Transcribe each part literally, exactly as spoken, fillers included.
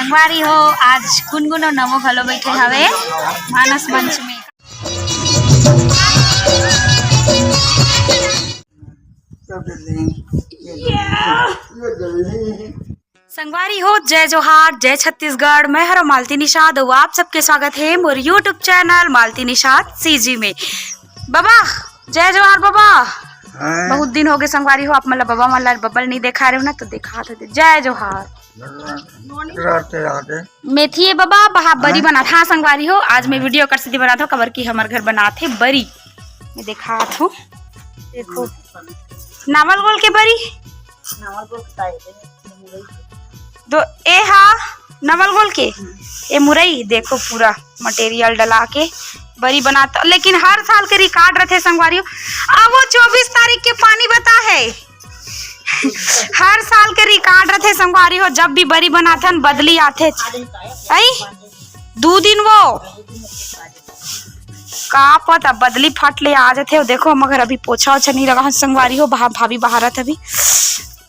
संगवारी हो, आज गुनगुन अउ नमो घलो बैठे हवे मानस मंच में। संगवारी हो, जय जोहार, जय छत्तीसगढ़। मैं हरो मालती निषाद अउ आप सबके स्वागत हे मोर YouTube channel Malti Nishad CG में। बाबा, जय जोहार बाबा। हाँ। बहुत दिन हो गए संगवारी हो, आप मन ला बाबा मन ला बबल नहीं देखा रहे हो ना, तो देखा थे। जय जोहार। राधे राधे। मेथी है बाबा, बहा बरी हाँ। बनात। हाँ संगवारी हो, आज मैं वीडियो कर सीधी बनात हूँ, काबर कि हमर घर बनात हे बरी। मैं देखात हूँ, देखो, नावल गोल के बरी। दो ए हा नवल गोल के, ए मुरई देखो, पूरा मटेरियल डला के बरी बनात, लेकिन हर साल के रिकॉर्ड रथे संगवारी हो। अब वो चौबीस तारीख के पानी बता है, हर साल के रिकॉर्ड रथे संगवारी हो, जब भी बरी बनाथन बदली आथे। आई दू दिन वो का पता बदली फट ले आ जाथे। देखो, मगर अभी पोछा ओछा नहीं लगा हन संगवारी हो, बहा-, भाभी बहारत अभी।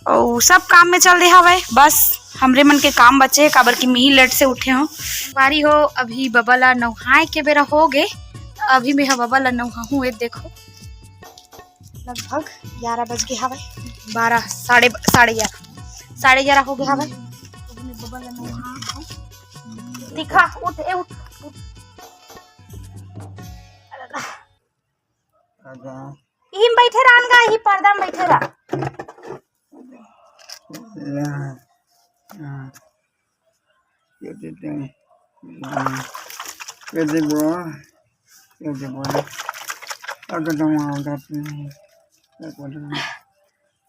अउ सब काम में चल दे हवय, बस हमरे मन के काम बचे हे, काबर कि मिही लेट से उठे हो। संगवारी हो, अभी बबा ला नहाए के बेरा हो गे, अभी में ह बबा ला नहाहूँ। ए देखो, लगभग ग्यारह बज गे हवय, बारह, साढ़े, साढ़े ग्यारह, साढ़े ग्यारह हो गे हवय। अभी में बबा ला नहाहूँ। दिखा, उठ, ए उठ, उठ। आजा। इही में बैठे रहन गा, इही पर्दा में बैठे रह। ला, ला। ये दे दे। ला। ये दे बो। ये दे बो। अगर तुम आओ जाते हैं। ये बोलो।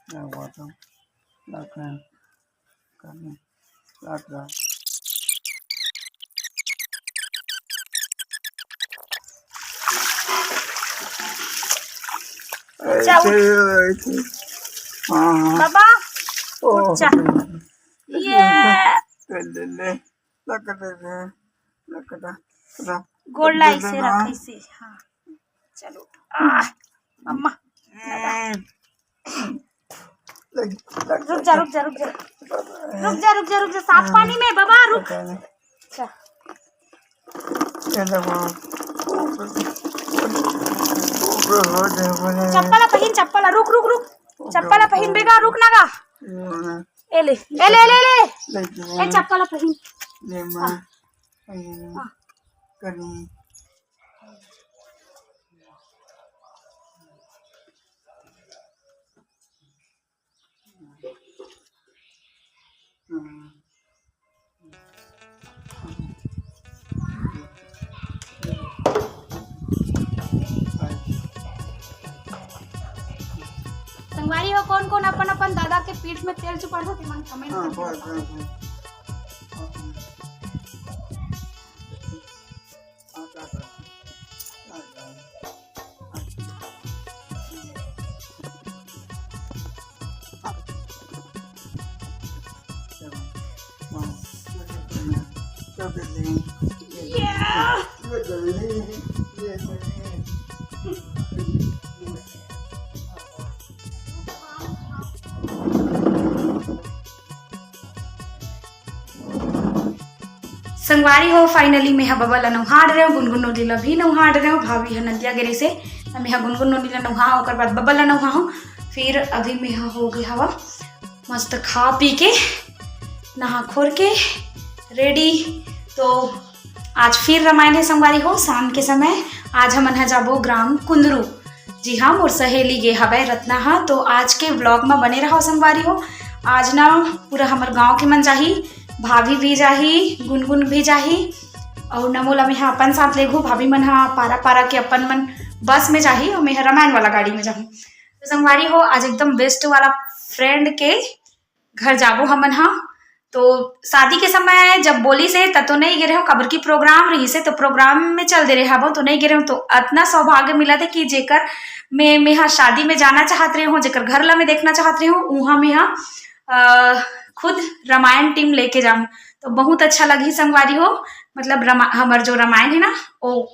ये बोलो। लगा। अच्छा, उठ। हाँ, हाँ। बाबा, ओ। उठ जा। ये। ले, ले, ले। गोड़ ला इसे रख, इसे। हाँ। चलो। आ, मम्मा। रुक जा, रुक जा, रुक जा। रुक जा, रुक जा, रुक जा। साफ पानी में, बाबा, रुक। अच्छा। चप्पल पहिन, चप्पल। रुक, रुक, रुक। चप्पल पहिन बेगा, रुक ना गा। ए ले, ए ले, ए ले, ए ले। ए चप्पल पहिन। हाँ। हाँ। संगवारी हो, कोन कोन अपन अपन दादा के पीठ में तेल चुपाड़ो, तेमन comment हाँ, करके बस, बताओ। बस, बस। संगवारी हो, finally मैं ह बबा ला नउहाड़ रेहेंव, गुनगुन नोनी ला भी नउहाड़ रेहेंव। भाभी ह नदिया गे रहिसे, त मैं ह गुनगुन नोनी ला नउहाहूँ, ओकर बाद बबा ला नउहाहूँ। फिर अभी मैं ह हो गे हवा मस्त खा पी के, नहा खोर के ready। तो आज फिर रामायण हे संगवारी हो, शाम के समय। आज हमन ह जाबो ग्राम कुंदरू। जी हाँ, मोर सहेली गे हवय रत्ना ह, तो आज के vlog म बने रहो संगवारी हो। आज ना पूरा हमर गांव के मन जाही, भाभी भी जाही, गुनगुन भी जाही, अउ नमो ला मेहा अपन साथ लेगहूँ। भाभी मन ह पारा पारा के अपन मन बस में जाही अउ मेहा रामायण वाला गाड़ी में जाहूँ। तो संगवारी हो, आज एकदम best वाला friend के घर जाबो हमन ह। तो शादी के समय जब बोलिस हे, त तो नइ गे रहेंव, काबर कि program रहिस हे, तो program में चल दे रहे हबो, तो नइ गे रहेंव। तो अतना सौभाग्य मिलत हे कि जेकर में, मेहा शादी में जाना चाहत रहे हों, जेकर घर ला मैं देखना चाहत रहे हों, उहाँ मेहा, अ, खुद रामायण team लेके जाहूँ। तो बहुत अच्छा लगही संगवारी हो, मतलब रमा-, हमर जो रामायण हे ना, ओ,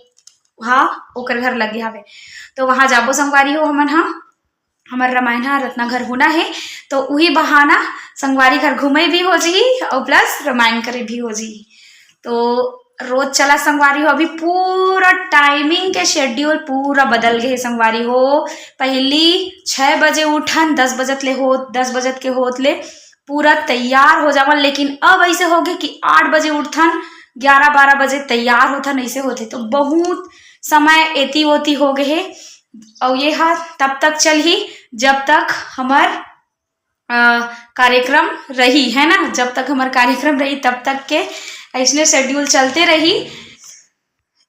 हाँ, ओकर घर लगे हवे, तो वहाँ जाबो संगवारी हो हमन ह। हमर रामायण ह रत्ना घर होना हे, तो उही बहाना संगवारी घर घूमे भी हो जही और प्लस रामायण करे भी हो जही। तो रोज चला संगवारी हो, अभी पूरा टाइमिंग के शेड्यूल पूरा बदल गए हे संगवारी हो। पहली छः बजे उठन, दस बजत ले होत, दस बजत के होत ले पूरा तैयार हो जावन, लेकिन अब ऐसे हो गए कि आठ बजे उठथन, ग्यारह बारह बजे तैयार होथन, ऐसे होथे। तो बहुत समय एती ओती हो गए हे। और ये हा तब तक चलही जब तक हमर अ, कार्यक्रम रही, है ना, जब तक हमर कार्यक्रम रही तब तक के ऐसने शेड्यूल चलते रही।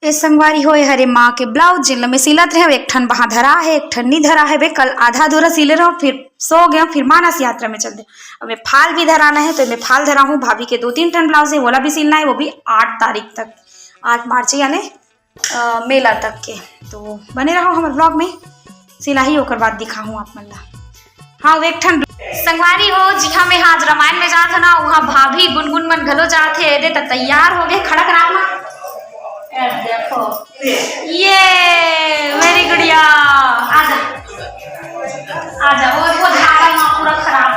ए संगवारी हो, ए हरे माँ के ब्लाउज, जेन ल मैं सिलत रहे, एक ठन बहा धरा है, एक ठन नी धरा है बे। कल आधा अधूरा सिले रहो, फिर सो गया, फिर मानस यात्रा में चल दे। अब मैं फाल भी धराना है, तो मैं फाल धरा हूँ। भाभी के दो तीन ठन ब्लाउज है, वोला भी सिलना है, वो भी आठ तारीख तक, आठ मार्च यानी अ, मेला तक के। तो बने रहो हमर ब्लॉग में, सिलाही ओकर बाद दिखाहूँ आप मन ला। हाँ, वो एक ठन संगवारी हो, जिहाँ में आज रामायण में जात हो ना, वहाँ भाभी गुनगुन मन घलो जात हे। एदे त तैयार हो गए खड़क राम। ए देखो, ये मेरी गुड़िया, आजा, आजा। वो देखो, झाड़ा माँ पूरा खराब।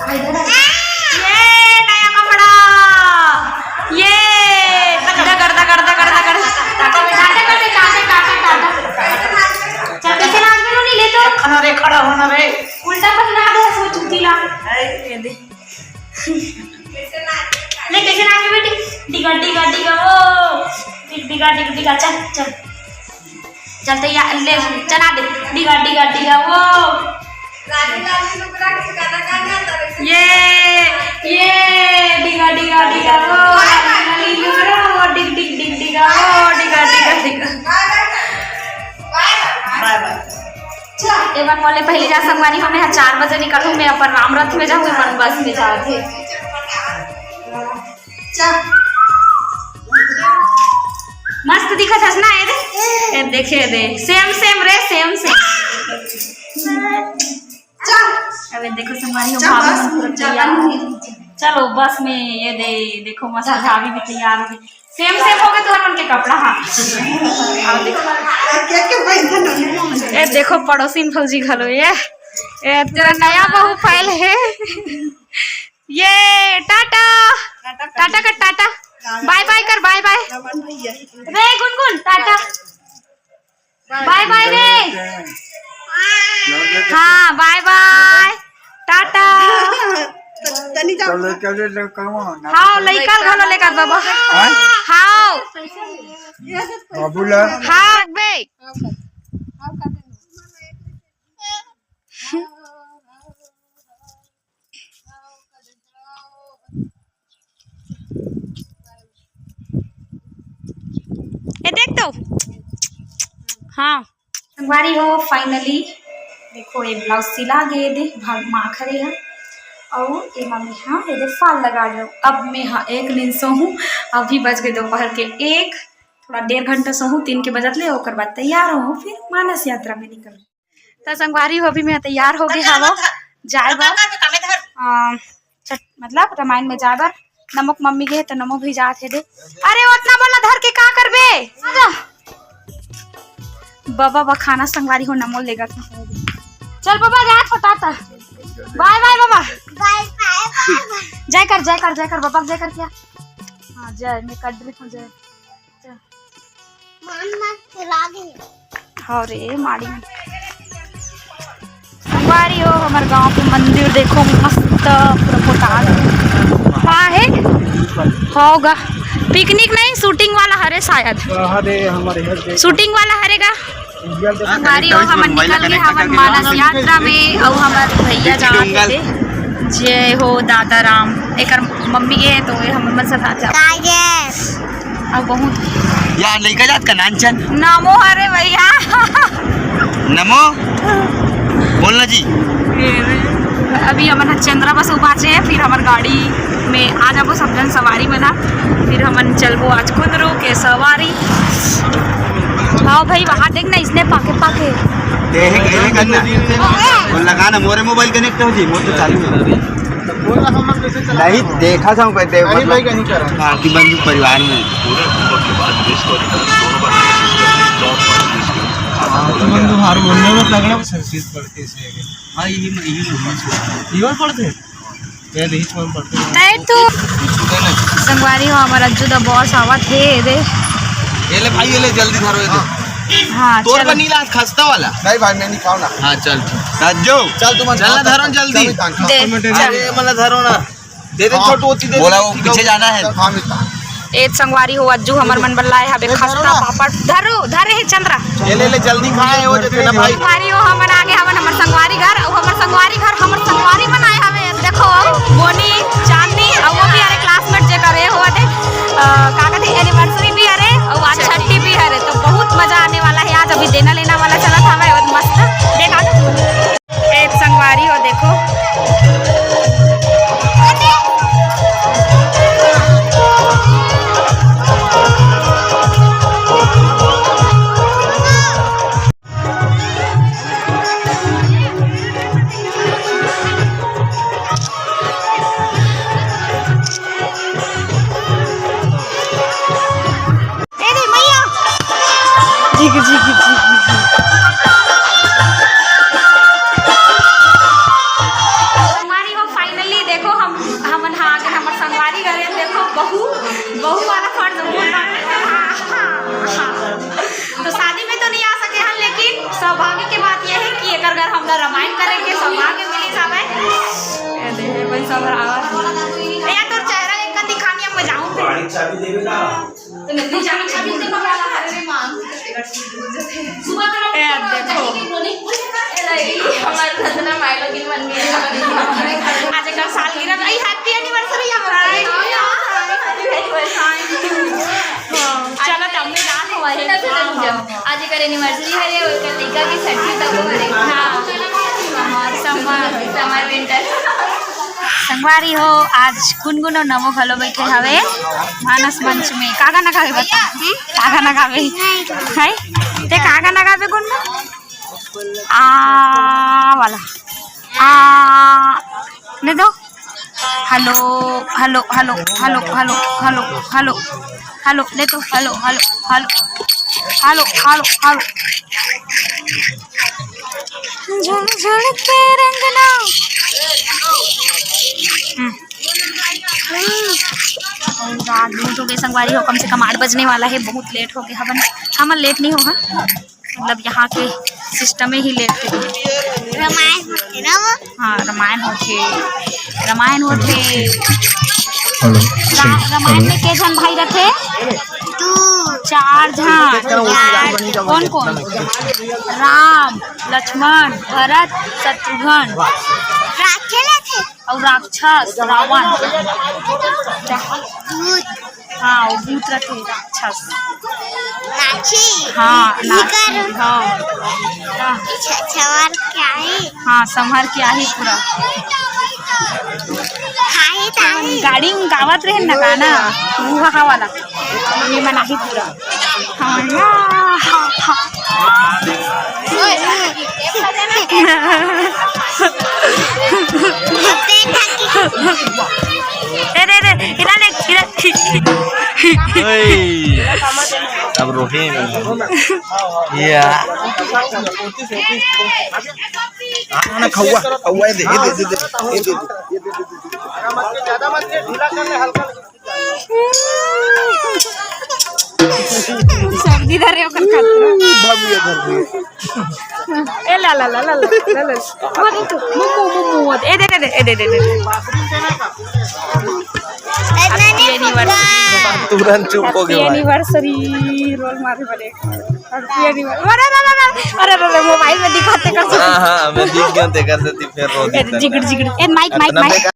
आ, इधर आ। ये नया कपड़ा, ये डगर, डगर, डगर, डगर। टाटा, टाटा, टाटा, टाटा, टाटा। चल, पीछे नाच भी नहीं ले तो। खड़ा रे, खड़ा होना रे। उल्टा पहना दे, उसमें चूती ला। ए, ये दे। ले, कैसे नाच रही बेटी? डिगा, डिगा, डिगा, ओ। डिग, डिगा, डिग, डिगा, चल, चल। चल, तैयार, ले, चला दे। डिगा, डिगा, डिगा, ओ। ये, ये, डिगा, डिगा, डिगा, ओ। डिग, डिग, डिग, डिगा, ओ। डिगा, डिगा, डिगा। बाय, बाय। एमन मोले पहली जा संगवारी हो, मैं ह चार बजे निकलहूँ, मैं अपन राम रथ में जाहूँ, एमन बस में जाथे। मस्त दिखत हस ना, ए दे, ए देखे दे, सेम सेम रे, सेम सेम। अबे देखो संगवारी हो, भाभी मन पूरा तैयार हो। चलो बस में, ये दे, देखो मस्त भाभी भी तैयार हो गई। सेम सेम हो गए तुमन के कपड़ा। हाँ, आओ देखो। ए देखो पड़ोसिन भौजी घलो, ये, ए तेरा नया बहू फैल है। ये टाटा, टाटा कर, टाटा। बाय बाय कर, बाय बाय। रे गुनगुन, टाटा। बाय बाय रे। हाँ, बाय बाय, टाटा। हाँ, लइका घलो लेकर बाबा। हाँ। हाँ। बाबूला। हाँ, बे। ए देख तो। हाँ। संगवारी हो, finally देखो, ये ब्लाउज सिला गे दे, भाग माखरे हा। अउ एमा में हा, ये दे फाल लगा दो। अब में हा एक नींद सोहूँ, अभी बज गए दोपहर के एक, थोड़ा डेढ़ घंटा सोहूँ, तीन के बजत ले, ओकर बाद तैयार होहूँ, फिर मानस यात्रा में निकल। त संगवारी हो, अभी मैं तैयार हो गए हवो जाए बर। अ, छठ, मतलब रामायण में जाए बर। नमो के मम्मी गे हे, त नमो भी जात हे दे। अरे, ओतना बोला धर के का करबे? आजा। बाबा बखाना संगवारी हो, नमो लेगा था। चल बाबा, जात हो टाटा। बाय बाय बाबा। बाय बाय बाबा। जय कर, जय कर, जय कर, बाबा जय कर क्या? हाँ, जय, मैं कर रही हूँ जय। मम्मा चला गई। हाँ रे, माड़ी। संगवारी हो, हमर गांव के मंदिर देखो, मस्त पूरा पोताल। का हे? होगा। पिकनिक नहीं, शूटिंग वाला हरे शायद। हाँ रे, हमारे घर के शूटिंग वाला हरे गा। संगवारी हो, हमन निकल गए हवन मानस यात्रा में, अउ हमर भैया जात हे। जय हो दादा राम। एकर मम्मी गे हे, तो ये हमर मन से साथ जात। अब बहुत यार, लइका जात का नानचन। नमो हरे भैया। नमो। बोलना जी। अभी हमन ह चंद्रा बस उबाचे हे, फिर हमर गाड़ी में आ जाबो सब जन सवारी मन ह, फिर हमन चलबो आज कुंदरू के सवारी। हाँ भाई, वहाँ देख ना, इसने पाके पाके। देख, देख, देख। वो लगा ना, मोरे मोबाइल कनेक्ट हो जी, मोर तो चालू है। नहीं, देखा था कोई देख, अरे मतलब भाई, कहीं करा। भारती बंधु परिवार में। पूरे भूकंप के बाद देश को अधिकांश दोनों बार दोनों बार। हाँ, तुमन तो हारमोनियम में तगड़ा से सीख पड़ते से। हाँ, यही में, यही में पढ़ते। यही में पढ़ते? ये नहीं, इसमें पढ़ते। नहीं तो। संगवारी हो, हमारा अज्जू दा बॉस आवत हे, दे। ये ले भाई, ये ले, जल्दी धरो, ये दे। हाँ, तोर चल। बनी ला खस्ता वाला। नहीं भाई, मैं नहीं खाऊँ ना। हाँ, चल, ठीक। राजू। चल, तुम चल ना, धरो जल्दी। चल, दे, चल। अरे, मतलब धरो ना। दे दे, हाँ। छोटू, ओती दे दे, बोला, वो पीछे जाना है। हाँ, मिलता। ए संगवारी हो, अज्जू हमर मन बर लाए हवे खस्ता पापड़। धरो, धरे हे चंद्रा। ये ले, ले, जल्दी खाए हो, जते ना भाई। संगवारी हो, हमन आगे हवन हमर संगवारी घर, अउ हमर संगवारी घर, हमर संगवारी मन आए हवे। देखो, अउ बोनी, चांदनी, अउ वो भी हरे classmate जे करे हो दे। अ, का कहते, anniversary भी हरे, अउ आज छट्ठी भी हरे, तो बहुत मजा आने वाला है आज। अभी देना लेना वाला चलत हवे, अउ मस्त देखा। एक संगवारी हो, देखो। ए रे मैया। झिक, झिक, झिक, झिक। संगवारी हो, finally देखो, हम, हमन हा आगे हमर संगवारी घरे, देखो, बहू, बहू वाला फर्ज। तो शादी में तो नहीं आ सके हन, लेकिन सौभाग्य के बात ये है कि एकर घर हमला रामायण करे के सौभाग्य मिलिस हवय। ए दे, भाई, सब आवा। ए, तोर चेहरा एक कन दिखानी, अब मैं जाऊं फिर। तो मैं चाबी, चाबी दे, पकड़ा ला, अरे मां। ए, देखो। ए, नहीं, हमारे साथ ना माय लोगिन मन में है। आज एकर सालगिरह, आई, happy anniversary हमारा। हाय, हाय, हाय, हाय। हाँ, चलो, तब में रात हुआ है। आज एकर anniversary हरे, ओकर लइका के छट्ठी तको हरे। हाँ। Summer, summer, winter। संगवारी हो, आज गुनगुन अउ नमो घलो बैठे हवे मानस मंच में। का गाना गावे बता? का गाना गावे? हाय, ते का गाना गावे गुनगुन? आ वाला। आ, ले दो। Hello, hello, hello, hello, hello, hello, hello, hello, ले तो, hello, hello, hello, hello, hello, hello. झुल, झुल के रंगना। हम्म। और रात में तो बेसंगवारी हो, कम से कम आठ बजने वाला है, बहुत लेट हो गया हवन। हमन लेट नहीं हो, हाँ। मतलब, यहाँ के system ही लेट है। रामायण होथे ना वो? हाँ, रामायण होथे, रामायण होथे। हेलो, रा-, रामायण में के झन भाई रथे? दू। चार झन। चार। कौन कौन? राम, लक्ष्मण, भरत, शत्रुघ्न। राखे ला थे। अउ राक्षस रावण। भूत। हाँ, वो भूत रथे, राक्षस। नाची। हाँ, नाची, निकर। हाँ। हाँ। छ-, छवर के आही। हाँ, संभर के आही पूरा। खाही ताही। गाड़ी में गावत रहे ना गाना, वो हा वाला। ये मनाही पूरा। हाँ, या, हा, हा। ए, रे, रे, इधर देख, इधर। ओए, अब रोके। या। हाँ, ना, खौआ, खौआ, ये दे, ये दे, ये दे, ये दे, ये दे। सर्दी धरे ओकर खातिर। भाभी, ये धर। ए ला ला ला ला ला ला। वो दे तू, मुमु, मुमु, वो दे। ए दे, दे, दे, ए दे, दे, दे। Happy anniversary। तुरंत चुप हो गया भाई। Happy anniversary, रोल मारे बड़े। Happy anniversary। अरे, अरे, अरे, अरे, अरे, mobile में दिखाते कर। हाँ, हाँ, मैं दिख गया, तेकर से फिर रो ए, दिखता जिगड़, है। जिगड़। ए, माइक, माइक, इतना माइक। बेकार।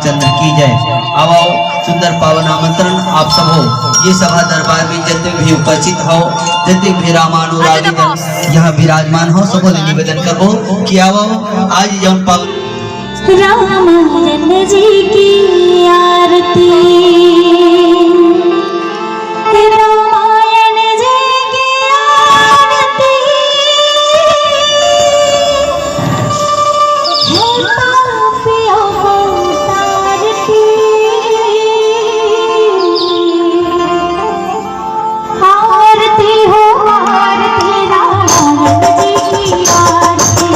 चंद्र की जय। आओ, आओ, सुंदर पावन आमंत्रण आप सब हो। ये सभा दरबार में जितने भी उपस्थित हो, जितने भी रामानुरागी जन यहाँ विराजमान हो, सबो ले निवेदन करबो कि आओ, आओ, आज जौन पावन रामायण जी की आरती, रामायण जी की आरती, हे पापियों को तारती। आरती हो आरती, रामायण जी की आरती।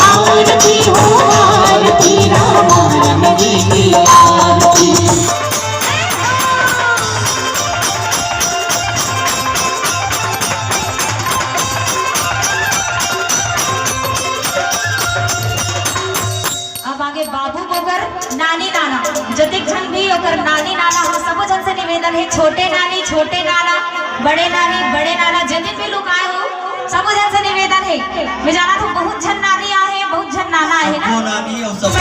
आरती हो आरती, रामायण जी की आरती। अब आगे बाबू ओकर नानी नाना, जतेक झन भी ओकर नानी नाना हो, सबो झन से निवेदन हे, छोटे नानी, छोटे नाना, बड़े नानी, बड़े नाना, जतेक भी लोग आए हो, सबो झन से निवेदन हे। मैं जानत हूँ बहुत झन नानी आहे, बहुत झन नाना आहे ना। सबो नानी अउ सबो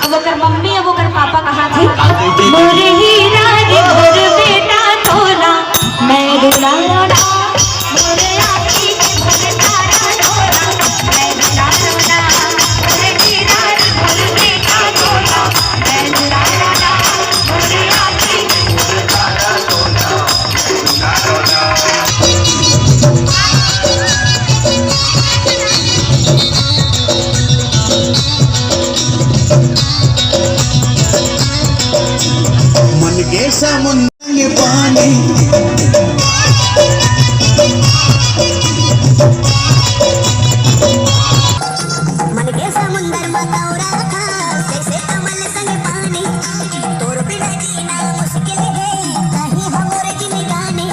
अब ओकर मम्मी, अब ओकर पापा कहाँ थे? मोरे हीरा रे मोर बेटा तोला, मैं दुलारा, मोरे आँखी के भंडारा तोला, मैं दुलारा, मोरे हीरा रे मोर बेटा तोला, मैं दुलारा, मोरे आँखी के भंडारा तोला। मन के समुंदर में पानी। मन के समुंदर में तौरा था, जैसे कमल संग पानी। तोर बिना जीना मुश्किल है, कहीं हमर जिंदगानी।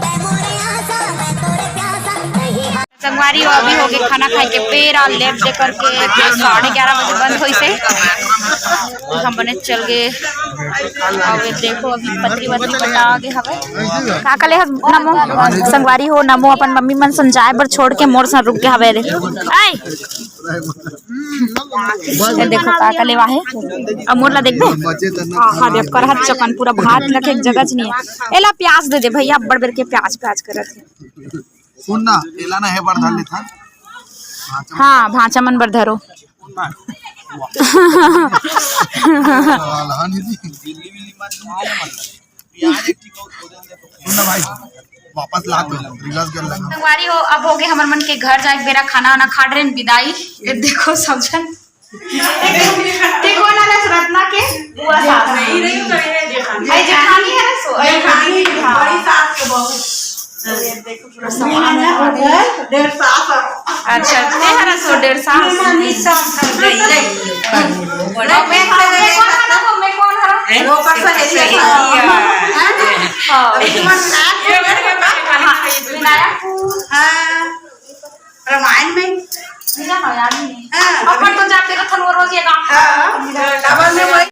तै मोरे आसा, मैं तोरे प्यासा, कहीं संगवारी हो, अभी हो गे खाना खाए के बेरा, लेट दे करके साढ़े ग्यारह बजे बंद होइस हे। हम बने चल गे। अब ये देखो, अभी पतरी वतरी बटा गे हवे। का कले हस नमो? संगवारी हो, नमो अपन मम्मी मन संजाए बर छोड़ के मोर संग रुक गे हवे रे। आय! ये देखो का कले वाहे। अब मोर ला देखबे? हाँ, हाँ, देख कर हाथ चकन पूरा भात रखे एक जगह च नहीं है। एला प्याज दे दे भैया, अब्बड़ बेर के प्याज, प्याज करत हे। सुन ना, एला ना हे बर धर लेथन। हाँ, भांचा मन बर धरो। सुन ना। वाह। साला निधि। सुन ना भाई, वापस ला तो, रिलैक्स कर लेना। संगवारी हो, अब हो गे हमर मन के घर जाए के बेरा, खाना वाना खा डरेन, बिदाई। ये देखो सब झन। ते कोन हरस? रत्ना के बुआ सास। नहीं, नहीं, तो ये जेठानी। अरे जेठानी हरस, अरे जेठानी, हाँ। बड़ी सास के बहू। ये देखो पूरा सामान है। डेढ़ सास। अच्छा, ते हरस डेढ़ सास। नानी सास कर गई। और मैं, मैं कोन हरस? मैं कोन हरस? हैं? वो कर सहेली है। हाँ। हाँ। विनायक। हाँ। रामायण में। नहीं जाना याद ही नहीं। हाँ, अपन अभी तो जाते रथन वो रोज ये काम। हाँ, डबल में वही।